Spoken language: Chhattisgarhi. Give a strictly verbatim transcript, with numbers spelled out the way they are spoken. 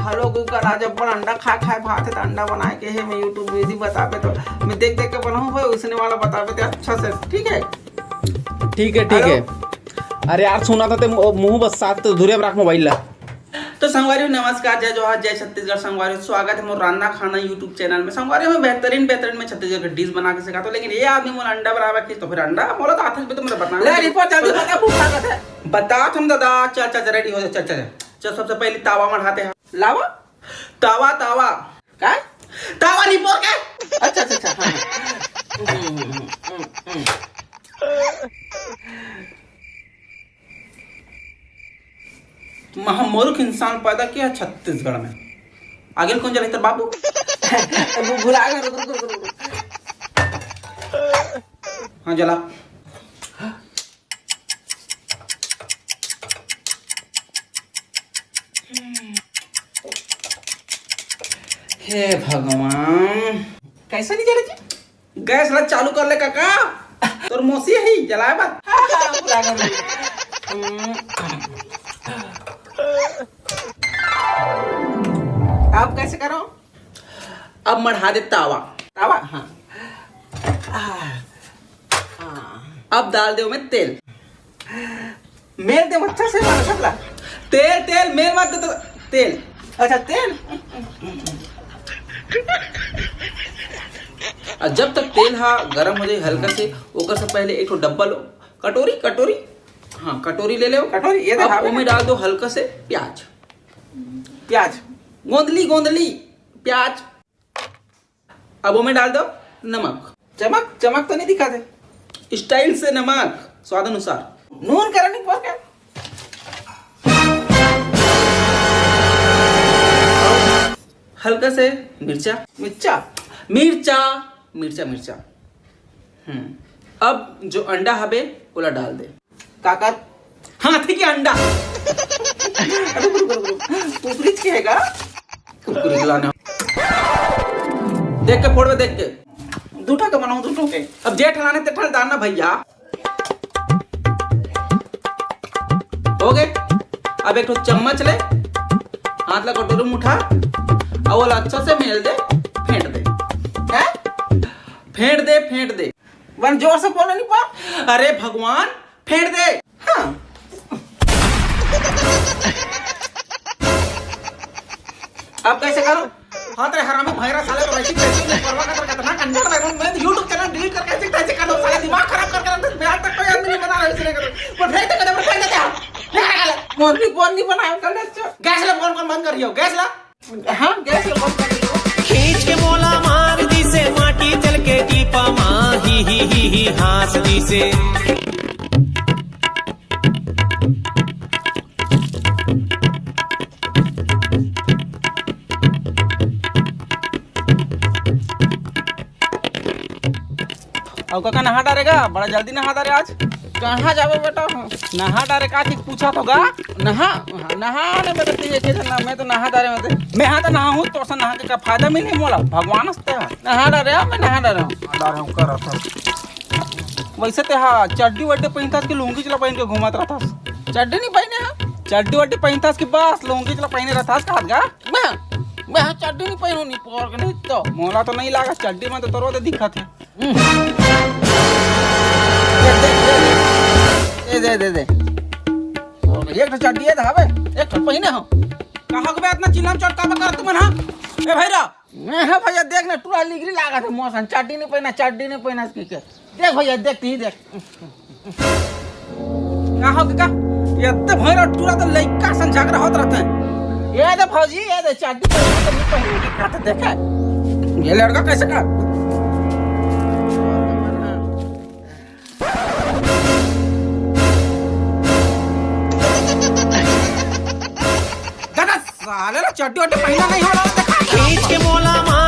Hello Google, आज अपन अंडा खा खाए भात है, तो अंडा बनाए के है, मैं YouTube video बताबे तो मैं देख देख के बनाऊँ भाई, उसने वाला बताबे ते अच्छा से, ठीक है? ठीक है, ठीक है। Hello। अरे यार, सुना था ते मु-, मुंह बस साथ तो दूरिया में रख मोबाइल ला। तो संगवारी हो, नमस्कार, जय जोहार, जय छत्तीसगढ़। संगवारी हो, स्वागत है मोर रांधा खाना YouTube channel में। संगवारी हो, मैं बेहतरीन, बेहतरीन, मैं छत्तीसगढ़ के dish बना के सिखाता हूँ, लेकिन ये आदमी मोला अंडा बनावे की, तो फिर अंडा मोला तो आथे भी तो मोला बता। ले, रिपोर्ट जल्दी बता, भूख लागत है। बता तुम दादा, चल, चल, चल, ready हो जा, चल, चल, चल। चल, सबसे पहले तावा मढ़ाते हैं। लावा? तावा, तावा। काय? तावा रिपोर्ट के? अच्छा, अच्छा, अच्छा, हाँ, हाँ। महामूर्ख इंसान पैदा किया छत्तीसगढ़ में। आगे कौन जला तेरे बाबू? भु-, भुला गए, रुक, रुक, रुक, रुक। हाँ, जला। हे भगवान, कैसे नहीं जले जी? गैस ला चालू कर ले काका, तोर मौसी ही जलाए बा। हाँ, हाँ, भुला गए। हम्म। आप कैसे करो? अब मढ़ा दे तावा। तावा? हाँ। आ, हाँ। अब डाल दे में तेल। मेल दे अच्छा से मारो सबला। तेल, तेल, मेल मत दे तो तेल। अच्छा, तेल। और जब तक तेल हा गरम हो जाए हल्का से, ओकर से पहले एक ठो डब्बा लो, कटोरी, कटोरी, हाँ, कटोरी ले ले। कटोरी, ये अब देखा ओमे डाल दो हल्का से प्याज। प्याज। गोंदली, गोंदली प्याज। अब ओमे डाल दो नमक। चमक, चमक तो नहीं दिखा दे। स्टाइल से नमक, स्वाद अनुसार। नून करा नहीं पड़ क्या? हल्का से मिर्चा। मिर्चा? मिर्चा, मिर्चा, मिर्चा। हम्म। अब जो अंडा हबे, ओला डाल दे। का कर? हाथी के अंडा। अरे, रुक, रुक, रुक। कुकरी के है का? कुकरी के लाना। देख के फोड़बे, देख के। दू ठा के बनाऊं, दू ठा के। अब जे ठलाने ते ठल डालना भैया। हो गए। अब एक ठो चम्मच ले, हाथ ला कटोरी में उठा, और ओला अच्छा से मेल दे, फेंट दे। हैं? फेंट दे, फेंट दे। वन जोर से बोलो नहीं पा। अरे भगवान, फेंट दे। हाँ। अब कैसे करो? हाँ, तेरे हरामी भैरा साले तो वैसी कैसे नहीं परवा का, तेरे कितना कंजर बैठा हूँ मैं, YouTube channel delete करके ऐसे कैसे कर दो साले, दिमाग खराब करके रख दे। मैं आज तक कोई आदमी नहीं बना रहा है इसलिए करो। वो फेंक दे, कदम फेंक देते हैं। नहीं आ रहा। मोर भी फोन नहीं बनाया कर ले। गैस ला फोन कौन बंद कर रही हो? गैस ला। हाँ, गैस ला बंद कर दो। खींच के मोला मार दिसे, माटी चल के टीपा मा ही ही ही ही हाँस दिसे। अउ काका नहा डारे गा, बड़ा जल्दी नहा डारे आज। कहाँ जाबे बेटा? नहा डारे का चीज पूछा तो गा? नहा, नहा ने बदलती है, एक ही ना, मैं तो नहा डारे में, मैं हाँ तो नहा हूँ, तो नहा के का फायदा मिली मोला? भगवान हंसते हैं। नहा डारे, हाँ, मैं नहा डारे हूँ। नहा डारे हूँ, कर रहा था। वैसे ते हा चड्डी वड्डी पहनता कि लुंगी चला पहन के घूमत रहता? चड्डी नहीं पहने हा? चड्डी वड्डी पहनता कि बस लुंगी चला पहने रहता, कहा गा? मैं, मैं चड्डी नहीं पहनू, नहीं पोर के नहीं तो। मोला तो नहीं लागा चड्डी में तो तोरो दे दिखत है। हम्म। दे, दे, दे, दे। ए, दे, दे, दे। एक तो चड्डी है धावे, एक तो पहिने हो। कहा के बे इतना चिल्लाम चोट का कर तुमन, हाँ? ए भैरा। ए, हाँ भैया, देख ना, टूरा लिगरी लागत है मौसम, चड्डी नहीं पहिना, चड्डी नहीं पहिना इसकी के। देख भैया, देख, तू ही देख। का हो का? ये तो भैरा टूरा तो लइका सन झगड़ा होत रहते हैं। ये दे भौजी, ये दे चड्डी पहिना तो नहीं पहिना, का तो देखे। ये लड़का कैसे का? दादा, साले ला चड्डी वड्डी पहिना नहीं हो रहा, देखा? खींच के मोला मार